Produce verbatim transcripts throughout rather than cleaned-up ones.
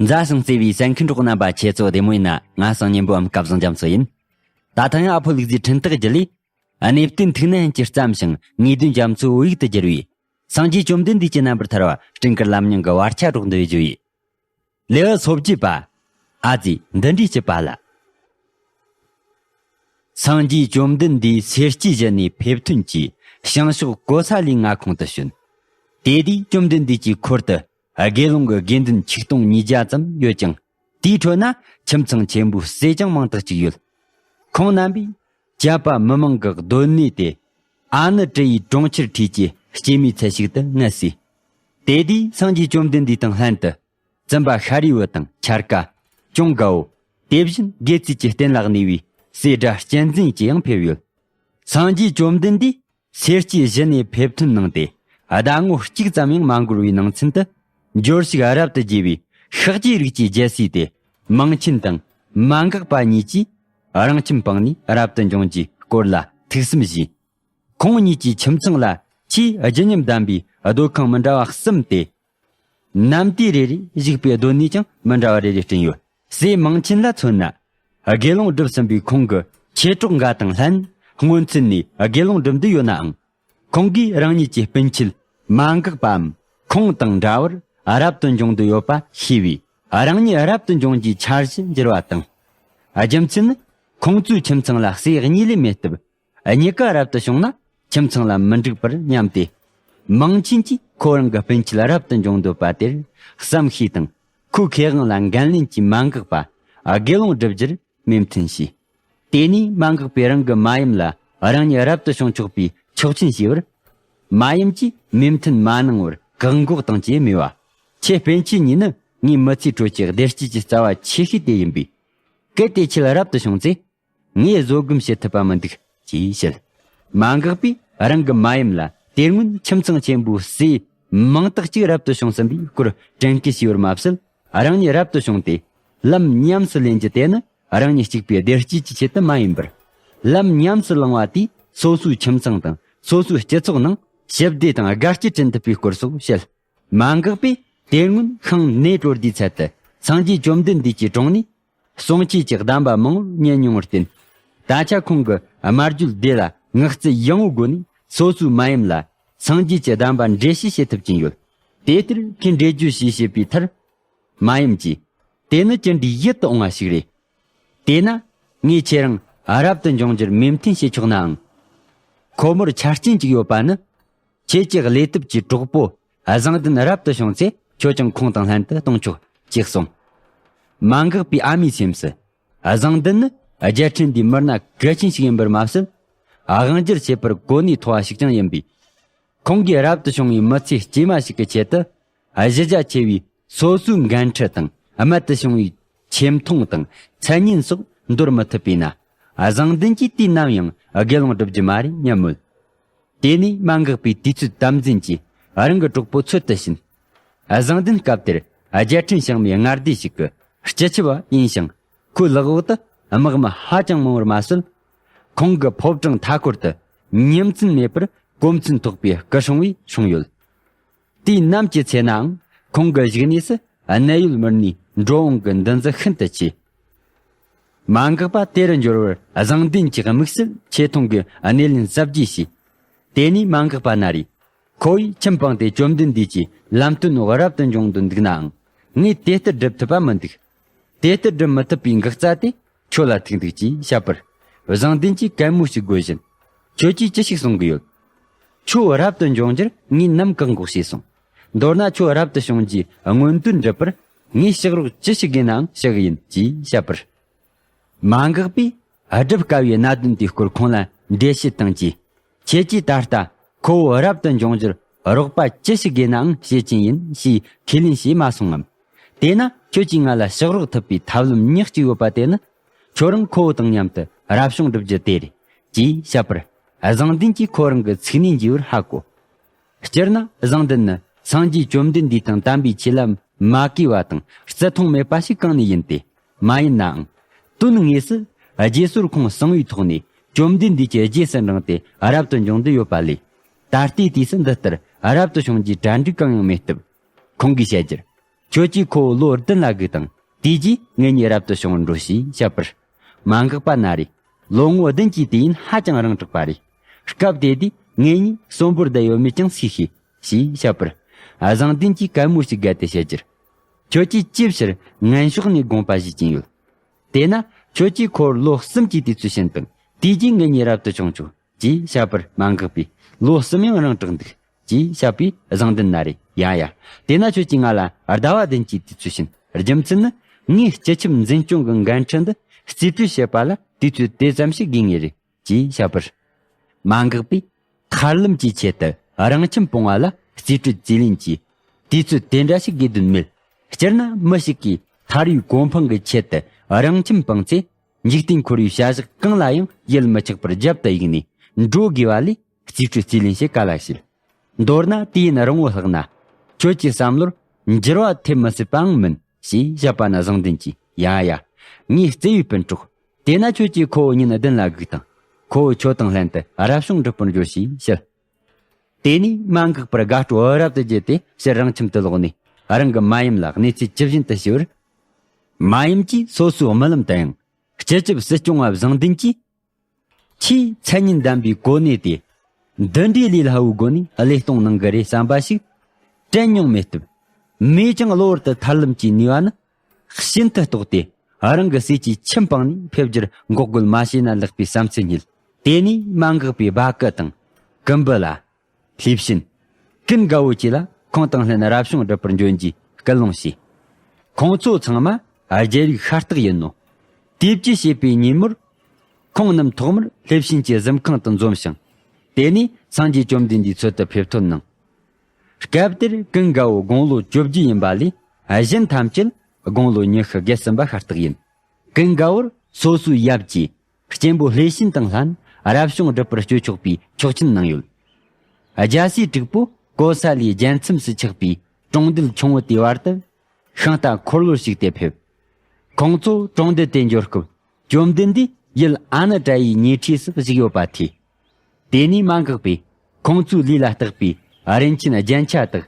མཛའ་ཞིང་བརྩེ་བའི་གསན་མཁན་གྲོགས་རྣམ་པ། ཁྱེད་ཚོ་བདེ་མོ་ཡིན་ན། ང་གསང་སྙིང་པོའམ་སྐལ་བཟང་རྒྱ་མཚོ་ཡིན། ད་ཐེངས་ཨ་ཕོ་ལུག་རྫིའི་འཕྲིན་སྟེགས་བརྒྱུད་ལས། གནས་བརྟན་ཐུགས་ནན་གྱིས་བརྩམས་ཤིང་ངེས་དོན་རྒྱ་མཚོའི་བོད་ཡིག་ཏུ་བསྒྱུར་བའི། སངས་རྒྱས་བཅོམ་ལྡན་འདས་ཀྱི་རྣམ་པར་ཐར་བ་སྤྲིན་དཀར་ལམ་རྙིང་གི་བར་ཆ་སྒྲོག་འདོན་བརྗོད་ཡིན། ལེའུ་སོ་བརྒྱད་པ། ཨ་ཙི་འདི་འདྲའི་སྐྱིད་པ་ལ། སངས་རྒྱས་བཅོམ་ལྡན་འདས་སེར་སྐྱའི་གཞི་ནས་ཕེབས་ཐོན་གྱིས་བྱང་ཕྱོགས་གོ་ས་ལའི་མངའ་ཁོངས་དུ་བྱོན། དེ་དུས་བཅོམ་ལྡན་འདས་ཀྱི་འཁོར་དུ་དགེ་སློང་གི་དགེ་འདུན་ཆིག་སྟོང་ཉིས་བརྒྱ་ཙམ་ཡོད་ཀྱང་། དེའི་ཁྲོད་ན་ཁྱིམ་ཚང་ཆེན་པོའི་སྲས་ཀྱང་མང་དག་ཅིག་ཡོད། ཁོང་རྣམ་པས་བཅས་པ་མི་མང་གི་སྡོད་གནས་དེ་ཨ་ནུ་ཀྲི་ཡི་གྲོང་ཁྱེར་ཁྲིད་ཀྱི་སྐྱེད་མོས་ཚལ་ཞིག་ཏུ་མངའ་སྲིད། དེ་དུས་སངས་རྒྱས་བཅོམ་ལྡན་འདས་དང་ལྷན་དུ། བཙུན་པ་ཤཱ་རིའི་བུ་དང་འཆར་ཀ། གཅུང་དགའ་བོ། དེ་བཞིན་དགེ་ཚུལ་གྱི་རྟེན་ལ་གནས་པའི་སྲས་སྒྲ་གཅན་འཛིན་གྱིས་ཡང་ཕེབས་ཡོད། སངས་རྒྱས་བཅོམ་ལྡན་འདས་སེར་སྐྱའི་གཞི་ནས་ཕེབས་ཐོན་གནང་སྟེ་ཟླ་ངོ་གཅིག་ཙམ་ཡང་མ་འགོར་བའི་ནང་ཚུན་དུ། འབྱོར་ཕྱུག་རབ་ཏུ་རྒྱས་པའི་ཤཱཀྱའི་རིགས་ཀྱི་རྒྱལ་སྲས་ཏེ། མང་ཆེན་དང་མ་འགགས་པ་གཉིས་ཀྱིས་རང་ཁྱིམ་སྤངས་ནས་རབ་ཏུ་འབྱུང་རྒྱུའི་སྐོར་ལ་ཐུགས་བསམ་བཞེས། ཁོང་གཉིས་ཀྱི་ཁྱིམ་ཚང་ལ་ཆེས་བརྗིད་ཉམས་ལྡན་པའི་སྡོད་ཁང་མི་འདྲ་བ་གསུམ་སྟེ། ནམ་དུས་རེ་རེ་བཞུགས་པའི་སྡོད་གནས་ཀྱང་མི་འདྲ་བ་རེ་རེ་བསྐྲུན་ཡོད། སྲས་མང་ཆེན་ལ་མཚོན་ན། དགེ་སློང་སྒྲུབ་ཟིན་པའི་ཁོང་གི་མཆེད་གྲོགས་འགའ་དང་ལྷན་སྔོན་ཚུད་ནས་དགེ་སློང་སྒྲུབ་འདོད་ཡོད་ནའང་། ཁོང་གིས་རང་ཉིད་ཀྱི་སྤུན་མཆེད་མ་འགགས་པའམ་ཁོང་དང་འདྲ་བར་རབ་ཏུ་འབྱུང་འདོད་ཡོད་པ་ཤེས་པས། རང་ཉིད་རབ་ཏུ་འབྱུང་རྒྱུའི་འཆར་གཞི་འགྱུར་བ་དང་། རྒྱུ་མཚན་ནི། ཁོང་ཚོའི་ཁྱིམ་ཚང་ལ་སྲས་གཉིས་ལས་མེད་སྟབས། གཉིས་ཀ་རབ་ཏུ་བྱུང་ན་ཁྱིམ་ཚང་ལ་མི་འགྲིག་པར་སྙམ་སྟེ། མང་ཆེན་གྱིས་ཁོ་རང་གི་སྤུན་མཆེད་རབ་ཏུ་འབྱུང་འདོད་པ་དེར་བསམ་ཤེས་དང་། ཁོའི་ཁེ་དབང་ལ་འགན་ལེན་གྱིས་མ་འགགས་པ་དགེ་སློང་སྒྲུབ་རྒྱུར་མོས་མཐུན་བྱས། དེ་ནས་མ་འགགས་པས་རང་གི་མ་ཡུམ་ལ་རང་ཉིད་རབ་ཏུ་བྱུང་ཆོག་པའི་ཆོག་མཆན་ཞུས་པར། མ་ཡུམ་གྱིས་མོས་མཐུན་མ་གནང་བར་བཀག་འགོག་དང་བཅས་སྨྲས་པ། ཁྱེད་སྤུན་མཆེད་གཉིས་ནི་ངའི་མི་ཚེའི་ཁྲོད་ཀྱི་བདེ་སྐྱིད་ཀྱི་རྩ་བ་ཆེ་ཤོས་དེ་ཡིན་པས། གལ་ཏེ་ཁྱེད་རབ་ཏུ་བྱུང་ཚེ། ངས་བཟོད་སྒོམ་བྱེད་ཐུབ་པ་མི་འདུག་ཅེས་བཤད། མ་འགགས་པས་རང་གི་མ་ཡུམ་ལ་དེ་སྔོན་ཁྱིམ་ཚང་ཆེན་པོའི་སྲས་མང་དག་ཅིག་རབ་ཏུ་བྱུང་ཟིན་པའི་སྐོར་དྲན་སྐུལ་བྱས་པར་མ་ཟད། རང་ཉིད་རབ་ཏུ་བྱུང་སྟེ་ལམ་ཉམས་སུ་ལེན་རྒྱུ་དེ་ནི་རང་ཉིད་གཅིག་པུའི་བདེ་སྐྱིད་ཀྱི་ཆེད་དུ་མ་ཡིན་པར། ལམ་ཉམས་སུ་བླང་བ་དེས་སོ་སོའི་ཁྱིམ་ཚང་དང་སོ་སོའི་སྤྱི་ཚོགས་ནང་ཞི་བདེ་དང་དགའ་སྐྱིད་བསྐྲུན་ཐུབ་པའི་སྐོར་སོགས་བཤད། མ་འགགས་པས་དེ་སྔོན་ཤིང་ནས་དྲོ་བདུན་ཚལ་དུ་སངས་རྒྱས་བཅོམ་ལྡན་འདས་ཀྱི་དྲུང་ནས་གསུང་ཆོས་ཀྱི་གདམས་པ་མང་པོར་ཉན་མྱོང་བར་བརྟེན། ད་ཆ་ཁོང་གི་སྨྲ་བརྗོད་བདེ་ལ་ངག་རྩལ་ཡངས་པོའི་སྒོ་ནས་སོ་སོའི་མ་ཡུམ་ལ་སངས་རྒྱས་ཀྱི་གདམས་པ་འགྲེལ་བཤད་བྱེད་ཐུབ་ཀྱིན་ཡོད། དེ་ལྟར་ཁོས་འགྲེལ་བརྗོད་བྱས་བྱས་པའི་མཐར། མ་ཡུམ་གྱིས། དེ་ནི་ཅི་འདྲའི་ཡིད་དུ་འོང་བ་ཞིག་རེད། དེས་ན། ངས་ཁྱེད་རང་རབ་ཏུ་འབྱུང་རྒྱུར་མོས་མཐུན་བྱེད་ཆོག་ནའང་། ཁོ་མོར་ཆ་རྐྱེན་ཅིག་ཡོད་པ་ནི། ཁྱེད་ཀྱི་བློས་གཏུབ་ཀྱི་གྲོགས་པོ་བཟང་ལྡན་རབ་ཏུ་བྱུང་ཚེ་ཁྱོད་ཀྱང་ཁོང་དང་ལྷན་དུ་གཏོང་ཆོག་ཅེས་གསུངས། མ་འགགས་པའི་ཨ་མའི་སེམས་སུ། བཟང་ལྡན་ནི་རྒྱལ་ཕྲན་འདིའི་མི་སྣ་གལ་ཆེན་ཞིག་ཡིན་པར་མ་ཟད། དབང་སྒྱུར་བྱེད་པར་གོ་གནས་མཐོ་བ་ཞིག་ཀྱང་ཡིན་པས། ཁོང་གིས་རབ་ཏུ་བྱུང་བའི་མི་ཚེ་སྐྱེལ་མ་ཞིག་གི་ཆེད་དུ། གཞི་རྒྱ་ཆེ་བའི་སོ་སོའི་འགན་འཁྲི་དང་རྨད་དུ་བྱུང་བའི་ཆེ་མཐོང་དང་མཚན་སྙན་སོགས་འདོར་མི་ཐུབ་པས་ན། བཟང་ལྡན་གྱིས་དུས་ནམ་ཡང་དགེ་སློང་སྒྲུབ་རྒྱུ་མ་རེད་སྙམ་མོད། དེ་ནས་མ་འགགས་པའི་དུས་ཚོད་དམ་འཛིན་གྱིས་རང་གི་གྲོགས་པོ་འཚོལ་དུ་ཕྱིན། བཟང་ལྡན་སྐབས་དེར་རྒྱལ་ཕྲན་བྱང་མའི་མངའ་སྡེ་ཞིག་གི་སྤྱི་ཁྱབ་པ་ཡིན་ཞིང་། ཁོའི་ལག་འོག་ཏུ་དམག་མི་ཧ་ཅང་མང་བར་མ་ཟད། ཁོང་གི་ཕོ་བྲང་མཐའ་འཁོར་དུ་ཉིན་མཚན་མེད་པར་གོ་མཚོན་ཐོགས་པའི་སྐུ་སྲུང་བས་བསྲུངས་ཡོད། དུས་ནམ་གྱི་ཚེ་ནའང་ཁོང་གི་བཞུགས་གནས་སུ་གནད་ཡོད་མི་སྣའི་འགྲོ་འོང་གི་འདུ་འཛི་ཤིན་ཏུ་ཆེ། མ་འགགས་པ་དེ་རུ་འབྱོར་བར་བཟང་ལྡན་གྱི་དམིགས་བསལ་ཆེ་མཐོང་གི་སྣེ་ལེན་གཟབ་རྒྱས་བྱས། དེ་ནས་མ་འགགས་པ་ན་རེ། ཁོ་བོས་ཁྱིམ་སྤངས་ཏེ་བཅོམ་ལྡན་འདས་ཀྱི་ལམ་སྟོན་འོག་རབ་ཏུ་འབྱུང་དུ་འདུག་ནའང་། ངས་དེ་ལྟར་སྒྲུབ་ཐུབ་པ་མི་འདུག། དེ་ལྟར་སྒྲུབ་མི་ཐུབ་པའི་འགག་རྩ་དེ་ཁྱོད་ལ་ཐུག་འདུག་ཅེས་བཤད་པར། བཟང་ལྡན་གྱིས་གད་མོ་ཞིག་དགོད་བཞིན། ཁྱོད་ཀྱིས་ཅི་ཞིག་གསུང་གི་ཡོད། ཁྱོད་རབ་ཏུ་འབྱུང་རྒྱུར་ངས་ནམ་བཀག་འགོག་བྱས་སོང་། མདོར་ན་ཁྱོད་རབ་ཏུ་བྱུང་རྒྱུའི་མངོན་འདོད་འགྲུབ་པར་ངས་ཕྱག་རོགས་ཅི་ཞིག་དགོས་ནའང་ཞུ་གི་ཡིན་ཅེས་བཤད་པར། མ་འགགས་པས་སྒྲུབ་དཀའ་བའི་གནད་དོན་དེའི་སྐོར་ཁོང་ལ་འགྲེལ་བཤད་བཏང་རྗེས། ཁྱེད་ཀྱིས་ད་ལྟ་ཁོ་བོ་རབ་ཏུ་འབྱུང་རྒྱུར་རོགས་པ་ཅི་ཞིག་དགོས་ནའང་བྱེད་ཀྱིན་ཡིན་ཞེས་ཁས་ལེན་བྱས་མ་སོང་ངམ། དེས་ན་ཁྱོད་ཀྱིས་ང་ལ་ཕྱག་རོགས་ཐུབ་པའི་ཐབས་ལམ་ཉག་གཅིག་ཡོད་པ་དེ་ནི། ཁྱོད་རང་ཁོ་བོ་དང་མཉམ་དུ་རབ་བྱུང་བསྒྲུབ་རྒྱུ་དེ་རེད་ཅེས་བཤད་པར། བཟང་ལྡན་གྱིས་ཁོ་རང་གི་ཚིག་སྣེ་འཇུས་པར་ཧ་གོ། སྤྱིར་ན་བཟང་ལྡན་ནི་སངས་རྒྱས་བཅོམ་ལྡན་འདས་དང་དམ་པའི་ཆོས་ལ་མ་གུས་པ་དང་བརྩི་མཐོང་མེད་པ་ཞིག་གང་ནས་ཡིན་ཏེ། མ་ཡིན་ནའང་། དོན་དངོས་སུ་རྗེས་སོར་ཁོང་གསང་བའི་ཐོག་ནས་བཅོམ་ལྡན་འདས་ཀྱི་རྗེས་སུ་འབྲངས་ཏེ་རབ་ཏུ་འབྱུང་འདོད་ཡོད་པ་ལས། ད་ལྟའི་དུས་སུ་འདི་ལྟར་རབ་ཏུ་བྱུང་རྒྱུའི་གྲ་འགྲིག་གང་ཡང་མེད་སྟབས། ཁོང་གིས་བཤད་རྒྱུར། ཁྱོད་ཀྱིས་ཁོ་བོ་ལོ་བདུན་ལ་སྒུག་དང་། དེ་རྗེས་ངེད་གཉིས་རབ་ཏུ་བྱུང་བར་འགྲོ་ཞེས་བཤད་པར། མ་འགགས་པ་ན་རེ། ལོ་ངོ་བདུན་གྱི་དུས་ཡུན་ཧ་ཅང་རིང་དྲགས་པ་རེད། སྐབས་དེ་དུས་ངེད་གཉིས་གསོན་པོར་བསྡད་ཡོད་མེད་ཀྱང་སུས་ཤེས། ཞེས་བཤད་པར། བཟང་ལྡན་གྱིས་གད་མོ་ཞིག་བགད་དེ་བཤད་རྒྱུར། ཁྱོད་ཀྱིས་ཅིའི་ཕྱིར་ངན་ཕྱོགས་ནས་དགོངས་པ་བཞེས་ཀྱིན་ཡོད། དེས་ན་ཁྱོད་ཀྱིས་ཁོར་ལོ་གསུམ་གྱི་དུས་ཚོད་བྱིན་དང་། དེའི་རྗེས་ངེད་གཉིས་རབ་ཏུ་བྱུང་ཆོག་ཅེས་བཤད་པར། མ་འགགས་པས། ལོ་གསུམ་ཡང་རིང་དྲགས་འདུག་ཅེས་བཤད་པས། བཟང་ལྡན་ན་རེ། ཡ་ཡ། དེས་ན་ཁྱོད་ཀྱིས་ང་ལ་ཟླ་བ་བདུན་གྱི་དུས་ཚོད་བྱིན། རྒྱུ་མཚན་ནི། ངས་སྤྱི་ཁྱབ་འཛིན་སྐྱོང་གི་འགན་འཁྲི་འདི་རྩིས་སྤྲོད་བྱེད་པ་ལ་དུས་ཚོད་དེ་ཙམ་ཞིག་དགོས་ངེས་རེད། ཅེས་བཤད་པར། མ་འགགས་པས། ཐར་ལམ་གྱི་ཆེད་དུ་རང་ཁྱིམ་སྤོང་བ་ལ་རྩིས་སྤྲོད་རྩིས་ལེན་གྱི་དུས་ཚོད་དེ་འདྲ་ཞིག་དགོས་དོན་མེད། སྤྱིར་ན་མི་ཞིག་གིས་ཐར་བའི་གོ་འཕང་གི་ཆེད་དུ་རང་ཁྱིམ་སྤངས་ཚེ། འཇིག་རྟེན་འཁོར་བའི་བྱ་གཞག་གང་ལ་ཡང་ཡིད་མི་ཆགས་པར་རྒྱབ་ཏུ་གཡུགས་ནས་འགྲོ་དགོས་པ་ལས། རྩིས་སྤྲོད་རྩིས་ལེན་བྱེད་ག་ལ་བྱེད། མདོར་ན་དུས་ཡུན་རིང་བོ་ལྷག་ན། ཁྱོད་ཀྱི་བསམ་བློར་འགྱུར་བ་ཐེབས་མི་སྲིད་པའང་མིན། ཞེས་བཤད་པ་ན། བཟང་ལྡན་གྱིས། ཡ་ཡ། ངའི་བརྩེ་བའི་སྤུན་གྲོགས། དེས་ན་ཁྱོད་ཀྱིས་ཁོ་བོ་ཉིན་བདུན་ལ་སྒུག་དང་། ཁོ་བོ་ཁྱོད་དང་ལྷན་དུ་རབ་བྱུང་སྒྲུབ་པར་འགྱོ་ཞེས་བཤད། དེ་ནས་མ་འགགས་པར་དགའ་སྤྲོ་རབ་ཏུ་རྒྱས་ཏེ། ཕྱིར་རང་ཁྱིམ་དུ་ལོག་ནས། རང་གི་མ་ཡུམ་ལ་གནས་ཚུལ་ཇི་བཞིན་དུ་ཞུས་པར། མ་ཡུམ་གྱིས་སོ་སོའི་རྨི་ལམ་དུ་ཡང་། སྤྱི་ཁྱབ་སྲིད་སྐྱོང་བ་བཟང་ལྡན་གྱིས། ཆེས་མཚན་སྙན་ལྡན་པའི་གོ་གནས་དེ། འདི་འདྲའི་ལས་སླ་བོའི་སྒོ་ནས་བློས་གཏོང་གནང་གི་རེད་བསམ་པ་ཞིག་དྲན་མྱོང་མེད་སྟབས། མོས་ཀྱང་གློ་བུར་དུ་ཐར་ལམ་གྱི་ནུས་པ་ནི་ཤིན་ཏུ་རྟོགས་ཏེ། རང་གི་སྲས་ཀྱི་ཁྱིམ་སྤངས་ནས་ཕེབས་རྒྱུར་འགོག་རྒོལ་མ་བྱས་ན་ལེགས་པའི་བསམ་ཚུལ་རྙེད། དེ་ནས་མ་འགགས་པས་སྦ་ཀི་དང་། ཀུམ་བུ་ལ། ལྷས་བྱིན། ཀུན་དགའ་བོ་བཅས་ལ་ཁོང་དང་ལྷན་རབ་བྱུང་སྒྲུབ་པར་འབྱོན་རྒྱུའི་སྐུལ་སློང་བྱས། ཁོང་ཚོ་ཚང་མ་རྒྱལ་བའི་ཤ་སྟག་ཡིན་ནོ། དེ་བཅས་བྱས་པའི་ཉིན་མོར། ཁོང་རྣམས་ཐོག་མར་ལྷས་བྱིན་གྱི་གཟིམ་ཁང་དུ་འཛོམས་ཤིང་། དེ་ནས་སངས་རྒྱས་བཅོམ་ལྡན་འདས་འཚོལ་དུ་ཕེབས་ཐོན་གནང་། སྐབས་དེར་ཀུན་དགའ་བོ་དགུང་ལོ་བཅོ་བརྒྱད་ཡིན་པ་ལས། གཞན་ཐམས་ཅད་དགུང་ལོ་ཉི་ཤུ་བརྒལ་ཟིན་པ་ཤ་སྟག་ཡིན། ཀུན་དགའ་བོར་སོ་སོའི་ཡབ་ཀྱིས། གཅེན་པོ་ལྷས་བྱིན་དང་ལྷན་རབ་བྱུང་སྒྲུབ་པར་བསྐྱོད་ཆོག་པའི་ཆོག་མཆན་གནང་ཡོད། རྒྱལ་སྲས་དྲུག་པོ་ཀོ་ས་ལའི་རྒྱལ་མཚམས་སུ་ཆགས་པའི་གྲོང་རྡལ་ཆུང་ངུ་དེའི་བར་དུ་ཤིང་རྟ་འཁོར་ལོར་ཞུགས་ཏེ་ཕེབས། ཁོང་ཚོ་གྲོང་རྡལ་དེ་འབྱོར་སྐབས་བཅོམ་ལྡན་འདས་ཡུལ་ཨ་ནི་ཏྲ་ཡི་ཉེ་འཁྲིས་སུ་བཞུགས་ཡོད་པ་ཐོས། དེ་ནས་མ་འགགས་པས་ཁོང་ཚོའི་ལུས་ལ་བཏགས་པའི་རིན་ཆེན་རྒྱན་ཆ་དག་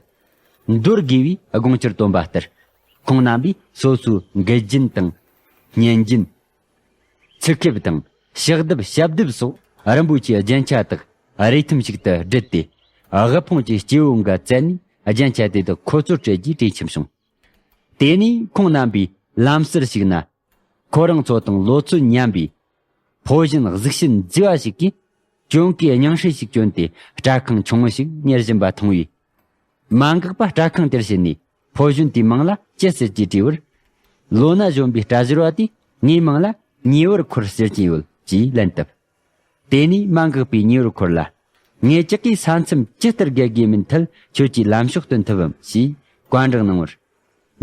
འདོར་དགོས་པའི་དགོངས་འཆར་བཏོན་པ་ལྟར། ཁོང་རྣམ་པས་སོ་སོའི་མགུལ་རྒྱན་དང་། སྙན་རྒྱན། ཚིགས་ཁེབས་དང་ཕྱག་གདུབ་ཞབས་གདུབ་སོགས་རིན་པོ་ཆེའི་རྒྱན་ཆ་དག་རས་ཐུམ་ཞིག་ཏུ་བསྒྲིལ་ཏེ། དབུལ་ཕོངས་ཀྱི་སྐྱེ་བོའི་འགའ་བཙལ་ནས་རྒྱན་ཆ་དེ་དག་ཁོ་ཚོར་སྤྲད་རྒྱུའི་གྲོས་འཆམ་བྱུང་། དེ་ནས་ཁོང་རྣམ་པས་ལམ་སར་ཞུགས་ན། ཁོ་རང་ཚོ་དང་ལོ་ཚོད་མཉམ་པའི་ཕོ་གཞོན་གཟུགས་བྱད་མཛེས་པ་ཞིག་གིས་གྱོན་གོས་རྙིང་ཧྲིལ་ཞིག་གྱོན་ཏེ་སྐྲ་ཁང་ཆུང་ངུ་ཞིག་གཉེར་བཞིན་པ་མཐོང་བས། མ་འགགས་པ་སྐྲ་ཁང་དེར་ཕྱིན་ནས་ཕོ་གཞོན་དེའི་མིང་ལ་ཅི་ཟེར་གྱིས་དྲིས་པར། ལོ་ན་གཞོན་པའི་སྐྲ་བཞར་བ་དེས་ངའི་མིང་ལ་ཉེ་བར་འཁོར་ཟེར་གྱིན་ཡོད་ཅེས་ལན་བཏབ། དེ་ནས་མ་འགགས་པས་ཉེ་བར་འཁོར་ལ། ངེད་ཅག་གིས་ས་མཚམས་ཇི་ལྟར་བརྒལ་དགོས་མིན་ཐད་ཁྱོད་ཀྱིས་ལམ་ཕྱོགས་སྟོན་ཐུབ་བམ་ཞེས་བཀའ་འདྲི་གནང་བར།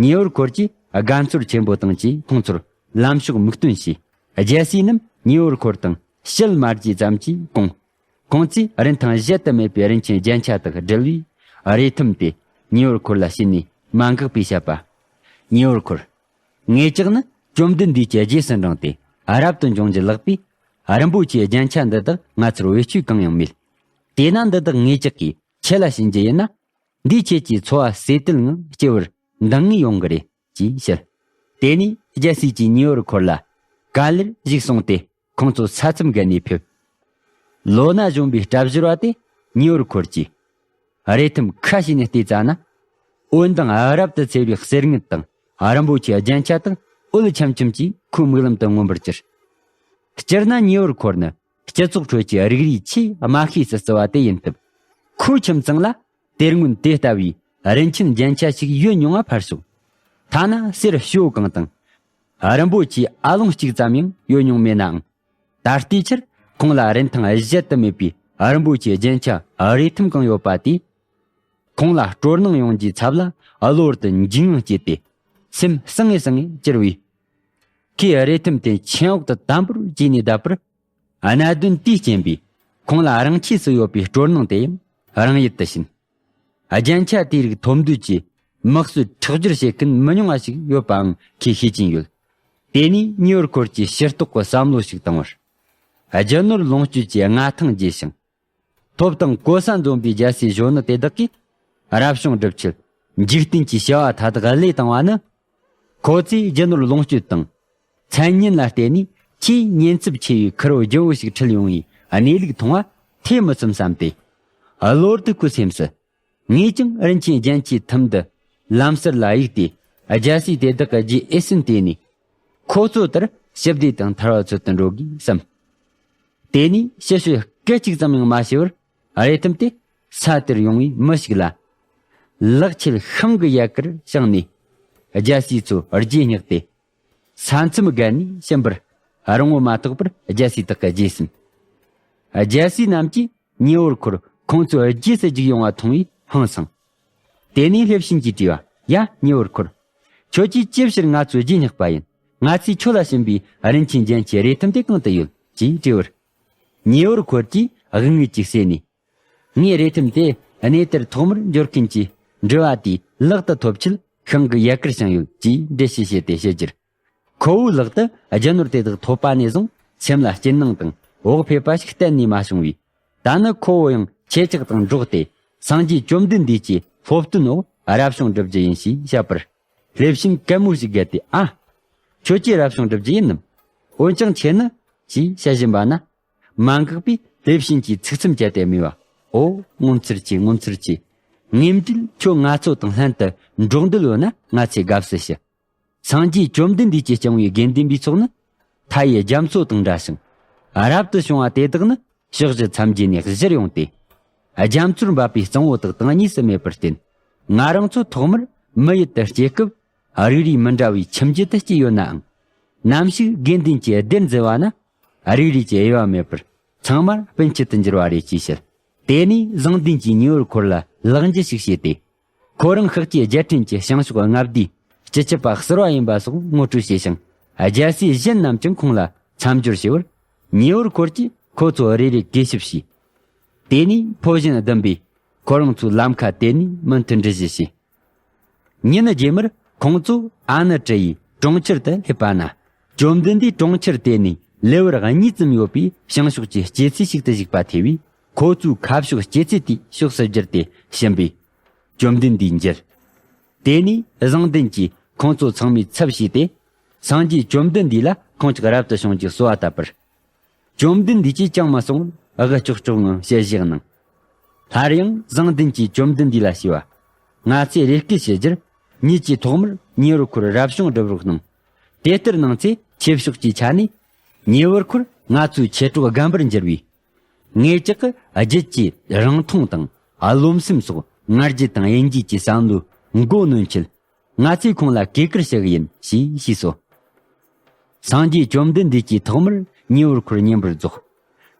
ཉེ་བར་འཁོར་གྱིས་དགའ་ཚོར་ཆེན་པོ་དང་བཅས་ཁོང་ཚོར་ལམ་ཕྱོགས་མིག་སྟོན་བྱས། རྒྱལ་སྲས་རྣམས་ཉེ་བར་འཁོར་དང་ཞལ་མ་བརྗེས་ཙམ་གྱིས་དགོངས། ཁོང་ཚོས་རིན་ཐང་གཞལ་དུ་མེད་པའི་རིན་ཆེན་རྒྱན་ཆ་དག་སྒྲིལ་བའི་རས་ཐུམ་དེ་ཉེ་བར་འཁོར་ལ་བྱིན་ནས་མ་འགགས་པས་བཤད་པ། ཉེ་བར་འཁོར། ངེད་ཅག་ནི་བཅོམ་ལྡན་འདས་ཀྱི་རྗེས་སུ་འབྲངས་ཏེ་རབ་ཏུ་འབྱུང་རྒྱུ་ལགས་པས། རིན་པོ་ཆེའི་རྒྱན་ཆ་འདི་དག་ང་ཚོར་བེད་སྤྱོད་གང་ཡང་མེད། དེས་ན་འདི་དག་ངེད་ཅག་གིས་ཁྱེད་ལ་བྱིན་རྒྱུ་ཡིན་ན། འདིས་ཁྱེད་ཀྱི་འཚོ་བ་ཟས་དལ་ངང་སྐྱེལ་བར་འདང་ངེས་ཡོང་གི་རེད་ཅེས་བཤད། དེ་ནས་རྒྱལ་སྲས་ཀྱིས་ཉེ་བར་འཁོར་ལ་ག་ལེར་གཞུག་སོང་སྟེ། ཁོང་ཚོ་ས་མཚམས་བརྒལ་ནས་ཕེབས། ལོ་ན་གཞོན་པའི་སྐྲ་བཞར་བ་དེ་ཉེ་བར་འཁོར་གྱིས་རས་ཐུམ་ཁ་ཕྱེ་ནས་བལྟས་ཙ་ན། འོད་མདངས་རབ་ཏུ་འཚེར་བའི་གསེར་དངུལ་དང་རིན་པོ་ཆེའི་རྒྱན་ཆ་དག་འོད་ཆམ་ཆམ་གྱིས་ཁོའི་མིག་ལམ་དུ་མངོན་པར་གྱུར། སྤྱིར་ན་ཉེ་བར་འཁོར་ནི་སྤྱི་ཚོགས་ཁྲོད་ཀྱི་རིགས་རུས་ཆེས་དམའ་ཤོས་སུ་བརྩི་བ་དེ་ཡིན་སྟབས། ཁོའི་ཁྱིམ་ཚང་ལ་དེ་སྔོན་དེ་ལྟ་བུའི་རིན་ཆེན་རྒྱན་ཆ་ཞིག་ཡོད་མྱོང་བ་ཕར་ཞོག་ཐ་ན་གསེར་ཞོ་གང་དང་། རིན་པོ་ཆེའི་ཨ་ལོང་གཅིག་ཙམ་ཡང་ཡོད་མྱོང་མེད་ནའང་། ད་ལྟའི་ཆར་ཁོང་ལ་རིན་ཐང་གཞལ་དུ་མེད་པའི་རིན་པོ་ཆེའི་རྒྱན་ཆ་རས་ཐུམ་གང་ཡོད་པ་དེས། ཁོང་ལ་སྤྲོ་སྣང་ཡོང་རྒྱུའི་ཚབ་ལ་གློ་བུར་དུ་འཇིགས་དངངས་སྐྱེས་ཏེ། སེམས་སང་ངེ་སང་ངེ་གྱུར་བས། ཁོས་རས་ཐུམ་དེ་མཆན་འོག་ཏུ་དམ་པོར་བཅོས་ནས་བསྡད་པར། གནད་དོན་དེའི་རྐྱེན་པས་ཁོང་ལ་རང་ཆས་སུ་ཡོད་པའི་སྤྲོ་སྣང་དེ་ཡང་རང་ཡུལ་དུ་ཕྱིན། རྒྱན་ཆ་དེའི་རིགས་ཐོབ་འདོད་ཀྱིས་དམིགས་བསལ་ཁྲག་སྦྱོར་བྱེད་མཁན་མི་ཉུང་བ་ཞིག་ཡོད་པའང་ཁོས་ཤེས་ཀྱིན་ཡོད། དེ་ནས་ཉེ་བར་འཁོར་གྱིས་ཕྱིར་རྟོག་གི་བསམ་བློ་ཞིག་བཏང་བར། རྒྱུ་ནོར་ལོངས་སྤྱོད་ཀྱི་མངའ་ཐང་རྒྱས་ཤིང་། ཐོབ་དང་གོ་ས་འཛོམས་པའི་རྒྱལ་སྲས་གཞོན་ནུ་དེ་དག་གིས་རབ་བྱུང་སྒྲུབ་ཆེད་ འཇིག་རྟེན་གྱི་བྱ་བ་མཐའ་དག་བློས་བཏང་བ་ནི། ཁོ་ཚོས་རྒྱུ་ནོར་ལོངས་སྤྱོད་དང་། མཚན་སྙན་ལ་བརྟེན་ནས་ཆེས་ཉེན་ཚབས་ཆེ་བའི་ཁུར་བོ་ལྗིད་པོ་ཞིག་ཁྲིད་ཡོང་བའི་གནས་ལུགས་མཐོང་བ་ཐེ་མི་ཚོམ་བསམ་སྟེ། གློ་བུར་དུ་ཁོའི་སེམས་སུ། ངས་ཀྱང་རིན་ཆེན་རྒྱན་གྱི་ཐུམ་འདི་ལམ་ཟུར་ལ་གཡུགས་ཏེ། རྒྱལ་སྲས་དེ་དག་གི་རྗེས་ཨེ་ཟིན་དེད་ནས། ཁོ་ཚོ་ལྟར་ཞི་བདེ་དང་ཐར་བ་འཚོལ་དུ་འགྲོ་དགོས་བསམ། དེ་ནས་ཕྱི་བཤོལ་སྐད་ཅིག་ཙམ་ཡང་མ་བྱས་པར། རེ་ཐུམ་དེ་ས་དེར་ཡོང་བའི་མི་ཞིག་ལ། ལག་ཆད་ཤིང་གི་ཡལ་གར་བྱིངས་ནས། རྒྱལ་སྲས་ཚོ་རྗེས་བསྙེགས་ཏེ། ས་མཚམས་བརྒལ་ནས་ཕྱིན་པར། རིང་པོ་མ་ཐོགས་པར་རྒྱལ་སྲས་དག་གི་རྗེས་ཟིན། རྒྱལ་སྲས་རྣམས་ཀྱིས་ཉེ་བར་འཁོར་ཁོང་ཚོའི་རྗེས་སུ་རྒྱུགས་ཡོང་བ་མཐོང་བས་ཧང་སངས། དེ་ནས་ལྷས་བྱིན་གྱིས་དྲིས་པ། ཡ། ཉེ་བར་འཁོར། ཁྱོད་ཀྱིས་ཅི་ཕྱིར་ང་ཚོའི་རྗེས་བསྙེགས་པ་ཡིན། ང་ཚོས་ཁྱོད་ལ་བྱིན་པའི་རིན་ཆེན་རྒྱན་གྱི་རེ་ཐུམ་དེ་གང་དུ་ཡོད། ཅེས་དྲིས་པར། ཉེ་བར་འཁོར་གྱིས་དབུགས་ངལ་གྱིས་བསལ་ནས། ངའི་རེ་ཐུམ་དེ་གནས་དེར་ཐོག་མར་འབྱོར་མཁན་གྱི་འགྲུལ་བ་དེའི་ལག་ཏུ་ཐོབ་ཆེད་ཤིང་གི་ཡལ་གར་བྱིངས་ཡོད་ཅེས་འགྲེལ་བཤད་བྱས་ཏེ་བཤད་རྒྱུར། ཁོ་བོའི་ལག་ཏུ་རྒྱུ་ནོར་དེ་དག་ཐོབ་པ་ནས་བཟུང་སེམས་ལ་སྐྱིད་སྣང་དང་བག་ཕེབས་པ་ཞིག་གཏན་ནས་མ་བྱུང་བས། ད་ནི་ཁོ་བོ་ཡང་ཁྱེད་ཅག་དང་འགྲོགས་ཏེ་སངས་རྒྱས་བཅོམ་ལྡན་འདས་ཀྱི་སློབ་སྟོན་འོག་རབ་བྱུང་བསྒྲུབ་རྒྱུ་ཡིན་ཞེས་བཤད་པར། ལྷས་བྱིན་གད་མོ་ཞིག་བགད་དེ། ཨ། ཁྱོད་ཀྱིས་རབ་བྱུང་བསྒྲུབ་རྒྱུ་ཡིན་ནམ། འོན་ཀྱང་ཁྱེད་ནི། ཞེས་བཤད་བཞིན་པ་ན། མ་འགགས་པས་ལྷས་བྱིན་གྱི་ཚིག་མཚམས་བཅད་དེ་སྨྲས་པ། ཨོ། ངོ་མཚར་ཆེ། ངོ་མཚར་ཆེ། ངེས་འབྲེལ་ཁྱོད་ང་ཚོ་དང་ལྷན་དུ་འགྲོགས་འདོད་ཡོད་ན་ང་ཚོས་དགའ་བསུ་ཞུ། སངས་རྒྱས་བཅོམ་ལྡན་འདས་ཀྱིས་བསྐྱངས་པའི་དགེ་འདུན་པའི་ཚོགས་ནི། མཐའ་ཡས་རྒྱ་མཚོ་དང་འདྲ་ཞིང་། རབ་ཏུ་བྱུང་བ་དེ་དག་ནི་ཕྱོགས་བཞི་མཚམས་བརྒྱད་ནས་བཞུར་ཡོང་སྟེ། རྒྱ་མཚོར་འབབ་པའི་གཙང་བོ་དག་དང་གཉིས་སུ་མེད་པར་བརྟེན། ང་རང་ཚོ་ཐོག་མར་མི་ཡུལ་དུ་སྐྱེས་སྐབས། རིགས་རུས་མི་འདྲ་བའི་ཁྱིམ་རྒྱུད་དུ་སྐྱེས་ཡོད་ནའང་། ནམ་ཞིག་དགེ་འདུན་གྱི་སྡེར་འཛུལ་བ་ན། རིགས་རུས་ཀྱི་དབྱེ་བ་མེད་པར་ཚང་མར་སྤུན་མཆེད་དུ་འགྱུར་བ་རེད་ཅེས་བཤད། དེ་ནས་བཟང་ལྡན་གྱིས་ཉེ་བར་འཁོར་ལ་ལག་འཇུ་ཞིག་བྱས་ཏེ། ཁོ་རང་ཤཱཀྱའི་རྒྱལ་ཕྲན་གྱི་བྱང་ཕྱོགས་མངའ་སྡེའི་སྤྱི་ཁྱབ་པ་ཟུར་པ་ཡིན་པ་སོགས་ངོ་སྤྲོད་བྱས་ཤིང་། རྒྱལ་སྲས་གཞན་རྣམས་ཀྱང་ཁོང་ལ་མཚམས་སྦྱོར་བྱས་པར། ཉེ་བར་འཁོར་གྱིས་ཁོ་ཚོ་རེ་རེ་གུས་ཞབས་བྱས། དེ་ནས་ཕོ་གཞོན་བདུན་པས་ཁོ་རང་ཚོའི་ལམ་ཁ་དེད་ནས་མུ་མཐུད་འགྲུལ་བཞུད་བྱས། ཉིན་རྗེས་མར་ཁོང་ཚོ་ཨ་ནུ་ཀྲི་ཡི་གྲོང་ཁྱེར་དུ་སླེབས་པ་ན། བཅོམ་ལྡན་འདས་གྲོང་ཁྱེར་དེ་ནས་ལེ་དབར་གཉིས་ཙམ་ཡོད་པའི་བྱང་ཕྱོགས་ཀྱི་སྐྱེད་ཚལ་ཞིག་ཏུ་བཞུགས་པ་ཐོས་པས། ཁོ་ཚོའི་ཁ་ཕྱོགས་སྐྱེད་ཚལ་དེའི་ཕྱོགས་སུ་བསྒྱུར་ཏེ་ཕྱིན་པས། བཅོམ་ལྡན་འདས་མཇལ། དེ་ནས་བཟང་ལྡན་གྱིས་ཁོང་ཚོ་ཚང་མའི་ཚབ་བྱས་ཏེ། སངས་རྒྱས་བཅོམ་ལྡན་འདས་ལ་ཁོང་ཅག་རབ་ཏུ་བྱུང་རྒྱུའི་གསོལ་བ་བཏབ་པར། བཅོམ་ལྡན་འདས་ཀྱིས་ཅང་མ་གསུང་བར་དབུ་ལྕོག་ལྕོག་ངང་ཞལ་བཞེས་གནང་། སླར་ཡང་བཟང་ལྡན་གྱིས་བཅོམ་ལྡན་འདས་ལ་ཞུས་པ། ང་ཚོས་རེ་སྐུལ་བྱེད་རྒྱུར། ཉིད་ཀྱིས་ཐོག་མར་ཉེ་བར་འཁོར་རབ་བྱུང་སྒྲུབ་རོགས་གནང་། དེ་ལྟར་གནང་ཚེ་ཆོས་ཕྱོགས་ཀྱི་ཆ་ནས། ཉེ་བར་འཁོར་ང་ཚོའི་མཆེད་གྲོགས་རྒན་པར་འགྱུར་བས། ངེད་ཅག་གི་རྒྱུད་ཀྱི་རིང་ཐུང་དང་རློམ་སེམས་སོགས་ང་རྒྱལ་དང་དབྱེ་འབྱེད་ཀྱི་བསམ་བློའི་མགོ་གནོན་ཆེད། ང་ཚོས་ཁོང་ལ་གུས་བཀུར་ཞུ་གི་ཡིན་ཞེས་ཞུས་སོ། སངས་རྒྱས་བཅོམ་ལྡན་འདས་ཀྱིས་ཐོག་མར་ཉེ་བར་འཁོར་བསྙེན་པར་རྫོགས།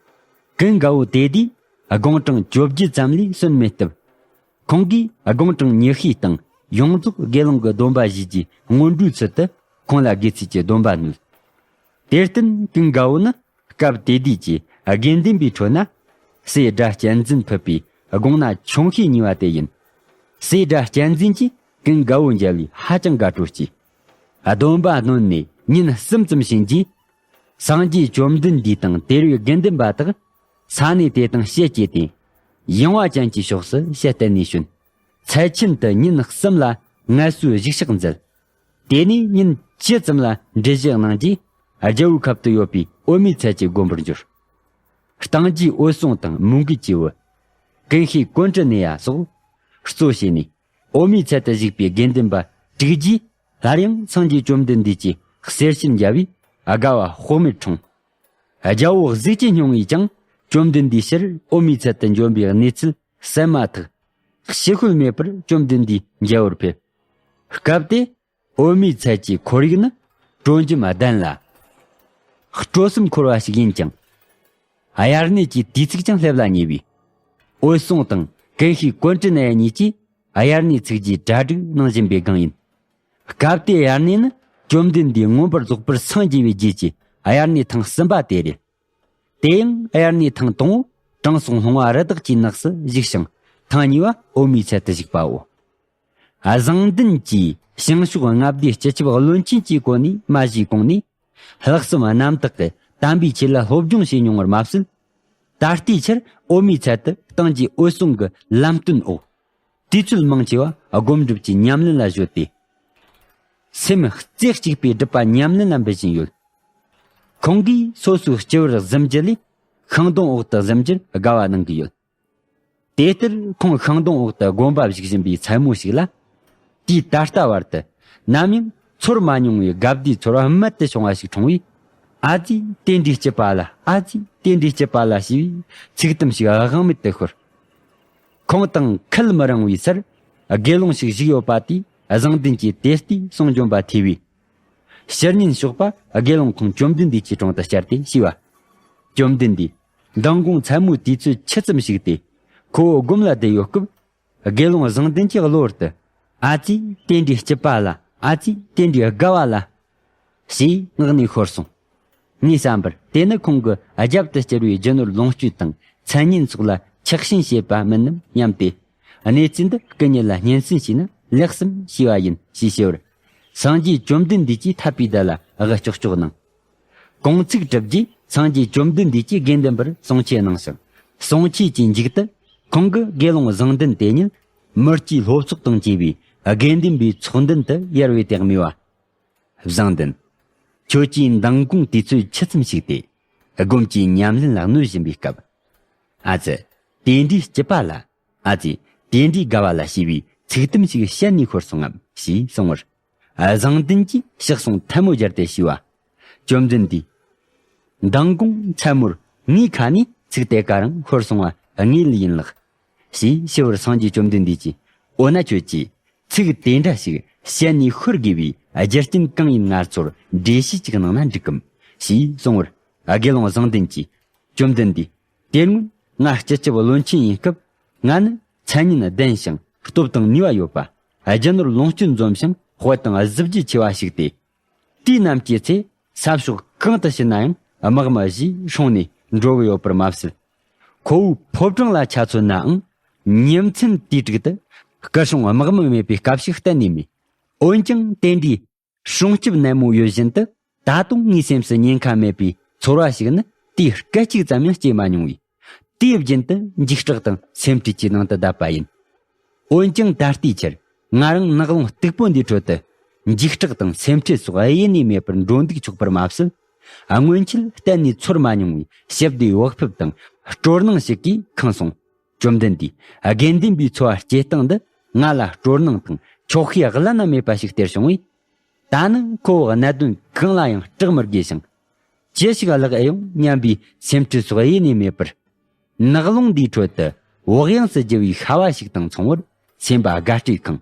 ཀུན་དགའ་བོ་དེ་དུས་དགུང་གྲངས་བཅོ་བརྒྱད་ཙམ་ལས་སོན་མེད་སྟབས། ཁོང་གིས་དགུང་གྲངས་ཉི་ཤུའི་སྟེང་ཡོངས་རྫོགས་དགེ་སློང་གི་སྡོམ་པ་བཞེས་རྒྱུའི་སྔོན་འགྲོའི་ཚུལ་དུ་ཁོང་ལ་དགེ་ཚུལ་གྱི་སྡོམ་པ་ནོད། དེར་བརྟེན་ཀུན་དགའ་བོ་ནི། སྐབས་དེ་དུས་ཀྱི་དགེ་འདུན་པའི་ཁྲོད་ན། སྲས་སྒྲ་གཅན་འཛིན་ཕུད་པའི་དགུང་ན་ཆུང་ཤས་གཉིས་པ་དེ་ཡིན། སྲས་སྒྲ་གཅན་འཛིན་གྱིས་ཀུན་དགའ་བོ་མཇལ་བས་ཧ་ཅང་དགའ་སྤྲོ་སྐྱེས། སྡོམ་པ་ནོད་ནས་ཉིན་གསུམ་ཙམ་ཕྱིན་རྗེས། སངས་རྒྱས་བཅོམ་ལྡན་འདས་དང་དེར་བའི་དགེ་འདུན་པ་དག་ས་གནས་དེ་དང་བཤད་བཅས་ཏེ། ཡངས་པ་ཅན་གྱི་ཕྱོགས་སུ་ཞལ་གཏད་ནས་བྱོན། ཚལ་ཆེན་དུ་ཉིན་གསུམ་ལ་ངལ་གསོའི་བཞུགས་ཞག་མཛད། དེ་ནས་ཉིན་བཅུ་ཙམ་ལ་འགྲུལ་བཞུད་གནང་རྗེས། རྒྱལ་པོའི་ཁབ་ཏུ་ཡོད་པའི་འོད་མའི་ཚལ་གྱི་དགོན་པར་འབྱོར། ལྟེང་རྒྱས་འོད་སྲུང་དང་མོའུ་འགལ་གྱི་བུ། ཀུན་ཤེས་ཀོཎྜ་ནྱ་སོགས་གཙོ་བྱས་ནས། འོད་མའི་ཚལ་དུ་བཞུགས་པའི་དགེ་འདུན་པ་དྲུག་བརྒྱས། སླར་ཡང་སངས་རྒྱས་བཅོམ་ལྡན་འདས་ཀྱི་གསེར་ཕྱིར་མཇལ་བས་དགའ་བ་དཔག་མེད་འཁྲུངས། རྒྱལ་པོ་གཟུགས་ཅན་སྙིང་པོས་ཀྱང་བཅོམ་ལྡན་འདས་ཕྱིར་འོད་མའི་ཚལ་དུ་འབྱོན་པའི་གནས་ཚུལ་གསན་མ་ཐག་ཕྱི་བཤོལ་མེད་པར་བཅོམ་ལྡན་འདས་མཇལ་བར་ཕེབས། སྐབས་དེ། འོད་མའི་ཚལ་གྱི་ཁོར་ཡུག་ནི་དྲོ་འཇམ་ལྡན་ལ། སྤྲོ་སེམས་འཁོལ་བ་ཞིག་ཡིན་ཀྱང་། དབྱར་གནས་ཀྱི་དུས་ཚིགས་ཀྱང་སླེབས་ལ་ཉེ་བས། འོད་སྲུང་དང་ཀུན་ཤེས་ཀོཎྜ་ནྱ་གཉིས་ཀྱིས་དབྱར་གནས་ཚིགས་ཀྱི་གྲ་སྒྲིག་གནང་བཞིན་པའི་སྒང་ཡིན། སྐབས་དེའི་དབྱར་གནས་ནི་བཅོམ་ལྡན་འདས་མངོན་པར་རྫོགས་པར་སངས་རྒྱས་པའི་རྗེས་ཀྱི་དབྱར་གནས་ཐེངས་གསུམ་པ་དེ་རེད། དེ་ཡང་དབྱར་གནས་ཐེངས་དང་པོ་དྲང་སྲོང་ལྷུང་བ་རི་དྭགས་ཀྱི་ནགས་སུ་བཞུགས་ཤིང་། ཐེངས་གཉིས་པ་འོད་མའི་ཚལ་དུ་བཞུགས་པའོ། བཟང་ལྡན་གྱིས་བྱང་ཕྱོགས་མངའ་སྡེའི་སྤྱི་ཁྱབ་བློན་ཆེན་གྱི་གོ་གནས་མ་བཞེས་གོང་ནས། ལྷག་བསམ་རྣམ་དག་གིས་དམ་པའི་ཆོས་ལ་སློབ་སྦྱོང་བྱས་མྱོང་བར་མ་ཟད། ད་ལྟའི་ཆར་འོད་མའི་ཚལ་དུ་ལྟེང་རྒྱས་འོད་སྲུང་གི་ལམ་སྟོན་འོག་དུས་ཚོད་མང་ཆེ་བ་སྒོམ་སྒྲུབ་ཀྱི་ཉམས་ལེན་ལ་གཞོལ་ཏེ། སེམས་རྩེ་གཅིག་པའི་སྒྲུབ་པ་ཉམས་ལེན་ལ་འབད་བཞིན་ཡོད། ཁོང་གིས་སོ་སོའི་སྤྱི་བོར་གཟིམ་རྒྱུ་ལས། ཤིང་སྡོང་འོག་ཏུ་གཟིམ་རྒྱུར་དགའ་བ་གནང་གི་ཡོད། དེ་ལྟར་ཁོང་ཤིང་སྡོང་འོག་ཏུ་དགོན་པ་བཞུགས་བཞིན་པའི་མཚན་མོ་ཞིག་ལ། དུས་ད་ལྟ་བར་དུ་ནམ་ཡང་ཚོར་མ་མྱོང་བའི་དགའ་བདེའི་ཚོར་བ་རྨད་དུ་བྱུང་བ་ཞིག་འཁྲུངས་བས། ཨ་ཙི། དེ་འདྲའི་སྐྱིད་པ་ལ། ཨ་ཙི། དེ་འདྲའི་སྐྱིད་པ་ལ་ཞེས་པའི་ཚིག་དུམ་ཞིག་དབང་མེད་དུ་ཤོར། ཁོང་དང་ཁུལ་མི་རིང་བའི་སར། དགེ་སློང་ཞིག་བཞུགས་ཡོད་པ་དེས་བཟང་ལྡན་གྱིས་དེ་ལྟའི་གསུང་འབྱོན་པ་ཐོས་པས། ཕྱིར་ཉིན་ཞོགས་པ་དགེ་སློང་ཁོང་བཅོམ་ལྡན་འདས་ཀྱི་དྲུང་དུ་བཅར་ཏེ་ཞུས་པ། བཅོམ་ལྡན་འདས། མདང་དགོང་མཚན་མོའི་དུས་ཚོད་ཕྱེད་ཙམ་ཞིག་སྟེ། ཁོ་བོ་སྒོམ་ལ་བསྡད་ཡོད་སྐབས། དགེ་སློང་བཟང་ལྡན་གྱིས་གློ་བུར་དུ། ཨ་ཙི། དེ་འདྲའི་སྐྱིད་པ་ལ། ཨ་ཙི། དེ་འདྲའི་དགའ་བ་ལ། ཞེས་ངག་ནས་ཤོར་སོང་། ངའི་བསམ་པར་དེ་ནི་ཁོང་གིས་རྒྱབ་ཏུ་བསྐྱུར་བའི་རྒྱུ་ནོར་ལོངས་སྤྱོད་དང་མཚན་སྙན་སོགས་ལ་ཆགས་ཞེན་བྱེད་པ་མིན་ནམ་སྙམ་སྟེ། གནས་ཚུལ་འདི་སྐུ་ཉིད་ལ་སྙན་སེང་ཞུས་ན་ལེགས་སམ་ཞུས་པ་ཡིན་ཞེས་ཞུ་བར། སངས་རྒྱས་བཅོམ་ལྡན་འདས་ཀྱིས་ཐར་པའི་བརྡ་ལ་དབུ་ལྕོག་ལྕོག་གནང་། གུང་ཚིགས་གྲུབ་རྗེས་སངས་རྒྱས་བཅོམ་ལྡན་འདས་ཀྱིས་དགེ་འདུན་པར་གསུང་ཆོས་གནང་ཞིང་། གསུང་ཆོས་ཀྱི་མཇུག་ཏུ་ཁོང་གིས་དགེ་སློང་བཟང་ལྡན་དེ་ཉིད་མི་སྐྱའི་སློབ་ཚོགས་དང་བཅས་པའི་དགེ་འདུན་པའི་ཚོགས་མདུན་དུ་ཡར་བའི་སྟེགས་མོས་པ། བཟང་ལྡན། ཁྱོད་ཀྱིས་མདང་དགོང་དུས་ཚོད་ཕྱེད་ཙམ་ཞིག་སྟེ། སྒོམ་གྱི་ཉམས་ལེན་ལ་གནོད་བཞིན་པའི་སྐབས། ཨ་ཙི། དེ་འདྲའི་སྐྱིད་པ་ལ། ཨ་ཙི། དེ་འདྲའི་དགའ་བ་ལ་ཞེས་པའི་ཚིག་དུམ་ཞིག་བཤད་ནས་ཤོར་སོང་ངམ་ཞེས་གསུངས་པར། བཟང་ལྡན་གྱིས་ཕྱག་ཟུང་ཐལ་མོ་སྦྱར་ཏེ་ཞུས་པ། བཅོམ་ལྡན་འདས། མདང་དགོང་མཚན་མོར་ངའི་ཁ་ནས་ཚིག་དེ་ག་རང་ཤོར་སོང་བ་དངོས་ལ་ཡིན་ལགས། ཞེས་ཞུ་བར་སངས་རྒྱས་བཅོམ་ལྡན་འདས་ཀྱིས། འོ་ན་ཁྱོད་ཀྱིས་ཚིག་དེ་འདྲ་ཞིག་བཤད་ནས་ཤོར་དགོས་པའི་རྒྱུ་རྐྱེན་གང་ཡིན་ང་ཚོར་འགྲེལ་བཤད་ཅིག་གནང་ན་འགྲིག་གམ་ཞེས་གསུངས་པར། དགེ་སློང་བཟང་ལྡན་གྱིས། བཅོམ་ལྡན་འདས། དེ་སྔོན་ང་སྤྱི་ཁྱབ་བློན་ཆེན་ཡིན་སྐབས། ང་ནི་མཚན་སྙན་ལྡན་ཞིང་སྟོབས་དང་ནུས་པ་ཡོད་པ། རྒྱུ་ནོར་ལོངས་སྤྱོད་འཛོམས་ཤིང་དཔལ་དང་གཟི་བརྗིད་ཆེ་བ་ཞིག་སྟེ། དུས་ནམ་སྐྱེས་ཚེ་ས་ཕྱོགས་གང་དུ་ཕྱིན་ན་ཡང་དམག་མི་བཞིས་སྲུང་ནས་འགྲོ་གི་ཡོད་པར་མ་ཟད། ཁོ་བོའི་ཕོ་བྲང་ལ་ཆ་མཚོན་ནའང་། ཉིན་མཚན་དུས་དྲུག་ཏུ་སྐུ་སྲུང་དམག་མི་མེད་པའི་སྐབས་ཤིག་གཏན་ནས་མེད། འོན་ཀྱང་དེ་འདྲའི་སྲུང་སྐྱོབ་ནན་མོ་ཡོད་བཞིན་དུ། ད་དུང་ངའི་སེམས་སུ་ཉེན་ཁ་མེད་པའི་ཚོར་བ་ཞིག་ནི་དུས་སྐད་ཅིག་ཙམ་ཡང་སྐྱེས་མ་མྱོང་བས། དུས་རྒྱུན་དུ་འཇིགས་སྐྲག་དང་སེམས་ཁྲལ་གྱི་ནང་དུ་བསྡད་པ་ཡིན། འོན་ཀྱང་ད་ལྟའི་ཆར་ང་རང་ནགས་ཀློང་སྟུག་པོ་འདིའི་ཁྲོད་དུ་འཇིགས་སྐྲག་དང་སེམས་ཁྲལ་སོགས་ཡེ་ནས་མེད་པར་འགྲོ་འདུག་ཆོག་པར་མ་ཟད། སྔོན་ཆད་གཏན་ནས་ཚོར་མ་མྱོང་བའི་ཞི་བདེའི་བག་ཕེབས་དང་སྤྲོ་སྣང་ཞིག་གིས་ཁེངས་སོང་། བཅོམ་ལྡན་འདས་དགེ་འདུན་པའི་འཚོ་བ་སྐྱེལ་སྟངས་འདི་ང་ལ་སྤྲོ་སྣང་དང་ཆོག་ཤེས་བླ་ན་མེད་པ་ཞིག་སྟེར་བྱུང་བས། ད་ནི་ཁོ་བོ་གནད་དོན་གང་ལ་ཡང་སྐྲག་མི་དགོས་ཤིང་། ཅི་ཞིག་བརླག་ཨེ་ཡོང་སྙམ་པའི་སེམས་ཁྲལ་སོགས་ཡེ་ནས་མེད་པར། ནགས་ཀློང་འདིའི་ཁྲོད་དུ་བག་ཡངས་སུ་རྒྱུ་བའི་ཤ་བ་ཞིག་དང་མཚུངས་པར་སེམས་པ་དགའ་སྤྲོས་ཁེངས།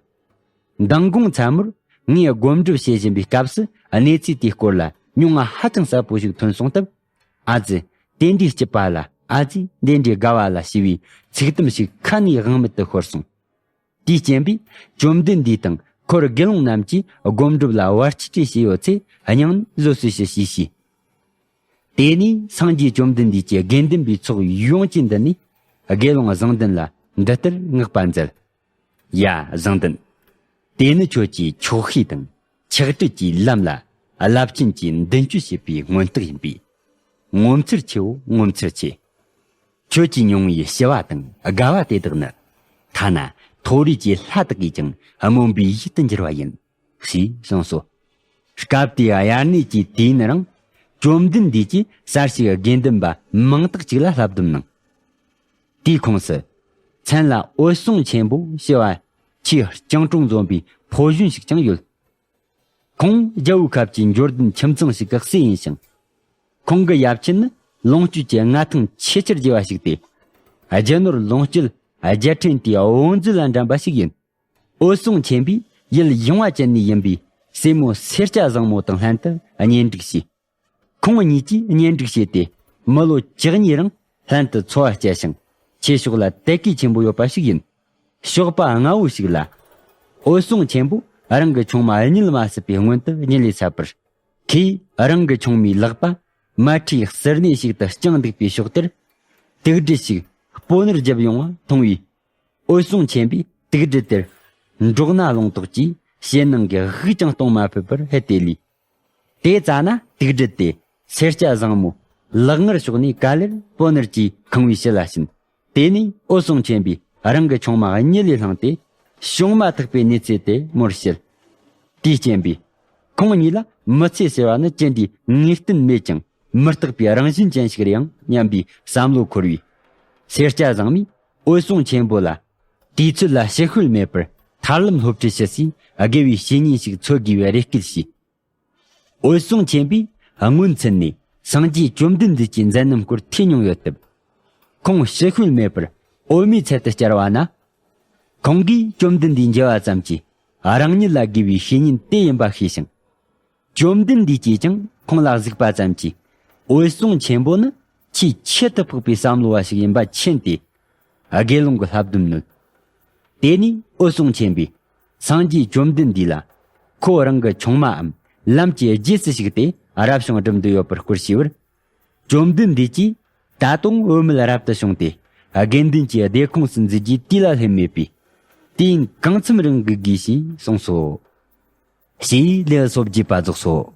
མདང་དགོང་མཚན་མོར་ངས་སྒོམ་སྒྲུབ་བྱེད་བཞིན་པའི་སྐབས་སུ་གནས་ཚུལ་དེའི་སྐོར་ལ་མྱོང་བ་ཧ་ཅང་གསལ་པོ་ཞིག་ཐོན་སོང་སྟབས། ཨ་ཙི། དེ་འདྲའི་སྐྱིད་པ་ལ། ཨ་ཙི། དེ་འདྲའི་དགའ་བ་ལ་ཞེས་པའི་ཚིག་དུམ་ཞིག་ཁ་ནས་དབང་མེད་དུ་ཤོར་སོང་། དེའི་རྐྱེན་པས་བཅོམ་ལྡན་འདས་དང་འཁོར་དགེ་སློང་རྣམས་ཀྱིས་སྒོམ་སྒྲུབ་ལ་བར་ཆད་བྱས་ཡོད་ཚེ་སྙིང་ནས་བཟོད་གསོལ་ཞུ་ཞེས་ཞུས། དེ་ནས་སངས་རྒྱས་བཅོམ་ལྡན་འདས་ཀྱིས་དགེ་འདུན་པའི་ཚོགས་ཡོངས་ཀྱི་མདུན་ནས་དགེ་སློང་བཟང་ལྡན་ལ་འདི་ལྟར་བསྔགས་པ་མཛད། ཡ་བཟང་ལྡན། དེ་ནི་ཁྱོད་ཀྱིས་ཆོག་ཤེས་དང་ཆགས་བྲལ་གྱི་ལམ་ལ་རླབས་ཆེན་གྱི་མདུན་སྐྱོད་བྱེད་པའི་མངོན་རྟགས་ཡིན་པས། ངོ་མཚར་ཆེའོ། ངོ་མཚར་ཆེ། ཁྱོད་ཀྱིས་མྱོང་བའི་ཞི་བ་དང་དགའ་བ་དེ་དག་ནི། ཐ་ན་མཐོ་རིས་ཀྱི་ལྷ་དག་གིས་ཀྱང་སྨོན་པའི་ཡིད་དུ་འགྱུར་བ་ཡིན། ཞེས་གསུངས་སོ། སྐབས་དེའི་དབྱར་གནས་ཀྱི་དུས་ཡུན་རིང་། བཅོམ་ལྡན་འདས་ཀྱིས་གསར་ཞུགས་དགེ་འདུན་པ་མང་དག་ཅིག་ལ་བསླབ་སྡོམ་གནང་། དེའི་ཁོངས་སུ། མཚན་ལ་འོད་སྲུང་ཆེན་པོ་ཞེས་པ། ཆེས་སྤྱང་གྲུང་འཛོམས་པའི་ཕོ་གཞོན་ཞིག་ཀྱང་ཡོད། ཁོང་རྒྱལ་པོའི་ཁབ་ཀྱི་འབྱོར་ལྡན་ཁྱིམ་ཚང་ཞིག་གི་སྲས་ཡིན་ཞིང་། ཁོང་གི་ཡབ་ཆེན་ནི་ལོངས་སྤྱོད་ཀྱི་མངའ་ཐང་ཆེས་ཆེར་རྒྱས་པ་ཞིག་སྟེ། རྒྱུ་ནོར་ལོངས་སྤྱོད་རྒྱལ་ཕྲན་དེའི་བང་མཛོད་ལ་འགྲན་པ་ཞིག་ཡིན། འོད་སྲུང་ཆེན་པོས་ཡུལ་ཡངས་པ་ཅན་ནས་ཡིན་པའི་སྲས་མོ་སེར་སྐྱ་བཟང་མོ་དང་ལྷན་དུ་གཉེན་སྒྲིག་བྱས། ཁོང་གཉིས་ཀྱིས་གཉེན་སྒྲིག་བྱས་ཏེ་མི་ལོ་བཅུ་གཉིས་རིང་ལྷན་དུ་འཚོ་བ་བསྐྱལ་ཞིང་། ཆོས་ཕྱོགས་ལ་དད་གུས་ཆེན་པོ་ཡོད་པ་ཞིག་ཡིན། ཞོགས་པ་སྔ་བོ་ཞིག་ལ། འོད་སྲུང་ཆེན་པོས་རང་གི་ཆུང་མ་གཉིད་མ་སད་པའི་སྔོན་དུ་གཉིད་ལས་སད་པར། ཁོས་རང་གི་ཆུང་མའི་ལག་པ་མལ་ཁྲིའི་ཟུར་སྣེ་ཞིག་ཏུ་བརྐྱངས་འདུག་པའི་ཕྱོགས་དེར། དུག་སྦྲུལ་ཞིག་སྤོ་ནུར་བརྒྱབ་ཡོང་བ་མཐོང་བས། འོད་སྲུང་ཆེན་པོས་དུག་སྦྲུལ་དེར་འདྲོགས་ན་ལོང་དོགས་ཀྱིས་ཞེད་སྣང་གིས་དབུགས་ཀྱང་གཏོང་མ་ཕོད་པར་ཧད་དེ་ལུས། དེ་ཙ་ན་དུག་སྦྲུལ་དེ་སེར་སྐྱ་བཟང་མོ་ལག་ངར་ཕྱོགས་ནས་ག་ལེར་སྤོ་ནུར་གྱིས་ཁང་བའི་ཕྱི་ལ་ཕྱིན། དེ་ནས་འོད་སྲུང་ཆེན་པོས་རང་གི་ཆུང་མ་གཉིད་ལས་བསླངས་ཏེ། བྱུང་མ་ཐག་པའི་གནས་ཚུལ་དེ་མོར་བཤད། དེའི་རྐྱེན་པས། ཁོང་གཉིས་ལ་མི་ཚེ་ཟེར་བ་ནི་ཅི་འདྲའི་ངེས་གཏན་མེད་ཀྱང་མི་རྟག་པའི་རང་བཞིན་ཅན་ཞིག་རེད་ཡང་སྙམ་པའི་བསམ་བློ་འཁོར་བས། སེར་སྐྱ་བཟང་མོས་འོད་སྲུང་ཆེན་པོ་ལ། དུས་ཚོད་ལ་ཕྱི་བཤོལ་མེད་པར་ཐར་ལམ་སློབ་ཁྲིད་ཞུ་སའི་དགེ་བའི་བཤེས་གཉེན་ཞིག་འཚོལ་དགོས་པའི་རེ་སྐུལ་བྱས། འོད་སྲུང་ཆེན་པོས་སྔོན་ཚུད་ནས་སངས་རྒྱས་བཅོམ་ལྡན་འདས་ཀྱི་མཛད་རྣམ་སྐོར་ཐོས་མྱོང་ཡོད་སྟབས། ཁོང་ཕྱི་བཤོལ་མེད་པར་འོད་མའི་ཚལ་དུ་བཅར་བ་ན། ཁོང་གིས་བཅོམ་ལྡན་འདས་མཇལ་བ་ཙམ་གྱིས་རང་ཉིད་ལ་དགེ་བའི་བཤེས་གཉེན་དེ་ཡིན་པ་ཤེས་ཤིང་། བཅོམ་ལྡན་འདས་ཀྱིས་ཀྱང་ཁོང་ལ་གཟིགས་པ་ཙམ་གྱིས་འོད་སྲུང་ཆེན་པོ་ནི་ཆེས་ཁྱད་དུ་འཕགས་པའི་བསམ་བློ་བ་ཞིག་ཡིན་པ་མཁྱེན་ཏེ། དགེ་སློང་གི་བསླབ་སྡོམ་ནོད། དེ་ནས་འོད་སྲུང་ཆེན་པོས་སངས་རྒྱས་བཅོམ་ལྡན་འདས་ལ་ཁོ་རང་གི་ཆུང་མའམ་ལམ་གྱི་རྗེས་སུ་ཞུགས་ཏེ་རབ་བྱུང་སྒྲུབ་འདོད་ཡོད་པར་སྐོར་ཞུས་པར། བཅོམ་ལྡན་འདས་ཀྱིས་ད་དུང་འོད་མའི་རབ་ཏུ་བྱུང་སྟེ་དགེ་འདུན་གྱི་སྡེ་ཁོངས་སུ་འཛུལ་རྒྱུའི་དུས་ལ་སླེབས་མེད་པས། དུས་ཡུན་གང་འཚམ་རིང་སྒུག་དགོས་ཞེས་གསུངས་སོ། ཞེས་ལེའུ་སོ་བརྒྱད་པ་རྫོགས་སོ།